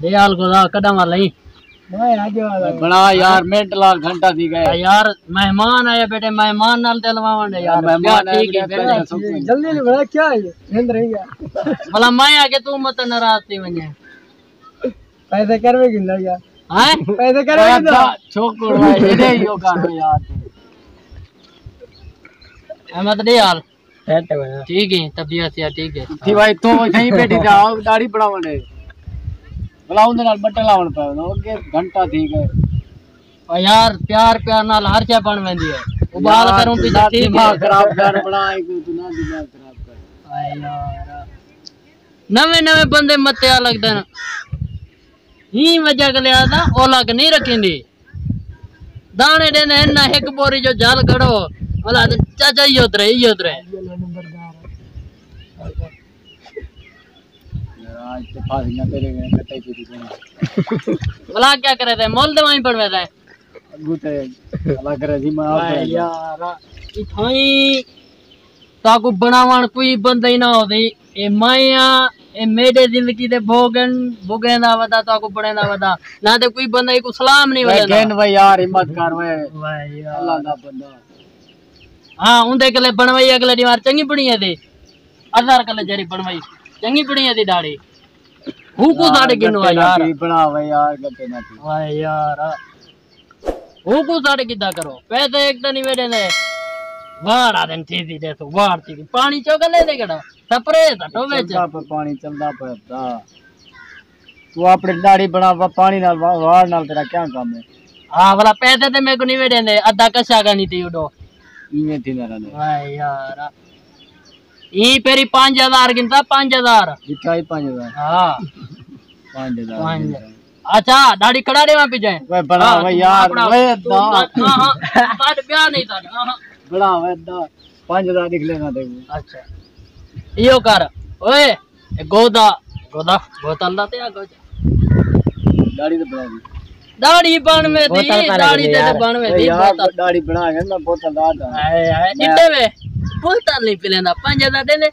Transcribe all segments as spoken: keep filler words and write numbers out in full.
دے آل خدا قدم والا ہی۔ بنا یار، منٹ لال گھنٹہ تھی ڳئے۔ یار، مہمان آئے بیٹے، مہمان نال تے لواوݨ ݙے یار۔ مہمان آئے ٹھیک ہے بیٹے، بیٹے۔ جلدی نہیں بنا، کیا ہے؟ نیند رہی ہے۔ بھلا میں آ کے توں مت ناراض تھی ونڄے۔ پیسے کروے گھندا یار۔ ہیں؟ پیسے کروے گھندا۔ چھوکر بھائی، ایݙے ہی ہو کر یار۔ احمد ݙے آل۔ ٹھیک ہے، طبیعت صحت ٹھیک ہے۔ تھی بھائی، تو صحیح بیٹھی جا، داڑھی بݨاوݨ ݙے۔ بھلا اوندے نال بٹن لاوݨ پئے، اڳے گھنٹہ تھی ڳئے۔ او یار، پیار، پیار نال ہر شے بݨ ویندی ہے۔ ابال یار، کروں پیچھے، ٹھیک ہے۔ دماغ خراب کر، بݨا ایک تو نہ دماغ خراب کر۔ اے یار۔ نویں نویں بندے متے آ لڳدن۔ ایں وجہ کلے آہدا اولک نہیں رکھیندی۔ داݨے ݙیندے ہن نہ ہک بوری جو جھل کھڑو۔ اولا آہدے، چاچا، ایہو ترے، ایہو ترے۔ اولا کیا کرے تے؟ مول تے وہیں پڑوے تے۔ اڳوں تے اللہ کرے جی، میں آپ اے کرے۔ یار، اتھائیں تاکوں بݨاوݨ کوئی بندہ ہی نہ ہوسی۔ اے میں آں، اے میݙے زندگی دے بھوڳن، بھڳیندا ودا، تاکوں بݨیندا ودا۔ نہ تے کوئی بندہ ایکوں سلام نہیں وے ولیندا۔ گھن وے یار، ہمت کر وے۔ واہ یار۔ اللہ دا بندہ۔ ہاں، اوندے کلے بݨوائی اڳلے ݙینہوار چنڳی بݨی ہے تے اظہر کلے جیڑھی بݨوائی چنڳی بݨی ہے تے ݙاڑھی۔ ہو کو ساݙے گھنو آ یار۔ بݨا وے یار، گپے نہ تھی۔ واہ یار۔ ہو کو ساݙے کیتا کرو۔ پیسے ایک دن ہی ویݙے نے۔ واڑ آ دن تھی تھی ݙیسو، واڑ تھی تھی۔ پاݨی چوکا لے دے کڑا۔ سپرے سٹو وچ۔ چلدا پئے پاݨی، چلدا پئے دا۔ تو اپݨی ݙاڑھی بݨا، وا-، پاݨی نال وا-، واڑ نال تیرا کیا کم ہے؟ ہاں، بھلا پیسے تے میکوں نہیں ویݙے نے، ادھا کشا کھانی تے اݙو۔ ایویں تھیندا رہندے۔ واہ یار۔ ایں پیری پنج ہزار گھندا، پنج ہزار۔ ݙتا ہی پنج ہزار۔ ہاں۔ پنج ہزار پنج۔ گھندا۔ اچھا، ݙاڑھی کھڑا ݙیواں پڄے۔ وے بݨا، ہاں، وے یار، بݨا۔ وے دا۔ ہاں، ہاں، ساݙ ٻیا نہیں ساݙ، ہاں، ہاں۔ بݨا، وے دا۔ پنج ہزار لکھ لینا تے۔ اچھا۔ ایہو کر۔ اوئے، اے گودا، گودا، بوتل دا تے آ گودا۔ ݙاڑھی تے بݨا دی۔ ݙاڑھی بݨ ویندی، بوتل کر ݙاڑھی تے یار۔ بݨ ویندی، اے یار، بوتل۔ ݙاڑھی بݨا کے میں بوتل دا ݙاں۔ ہائے، ہائے، میں ݙتے وے۔ بوتل نہیں پلیندا، پنج ہزار ݙے دے۔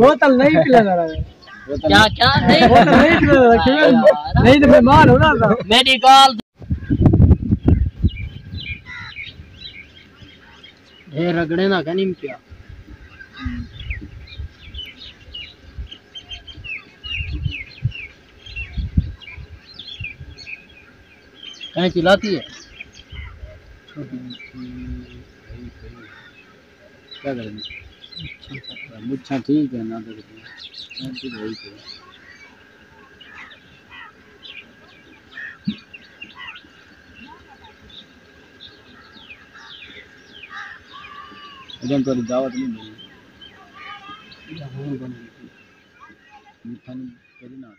بوتل نہیں پلیندا رہے۔ بوتل کیا، نہیں۔ کیا؟ نہیں۔ بوتل نہیں پلیندا، کیوں؟ نہیں تے مہمان ہونا تھا۔ میݙی ڳالھ ڈھیر رگڑے نہ کنی پیا۔ کہیں چلاتی ہے؟ چھوٹی مچھلی، بڑی، بڑی۔ کیا کریں؟ مچھاں ٹھیک ہے، نہ درد ہے۔ اڄاں تہاݙی دعوت نہیں ملی۔ اڄاں ہݨ بݨی۔ مٹھا نہیں، تیرے نال۔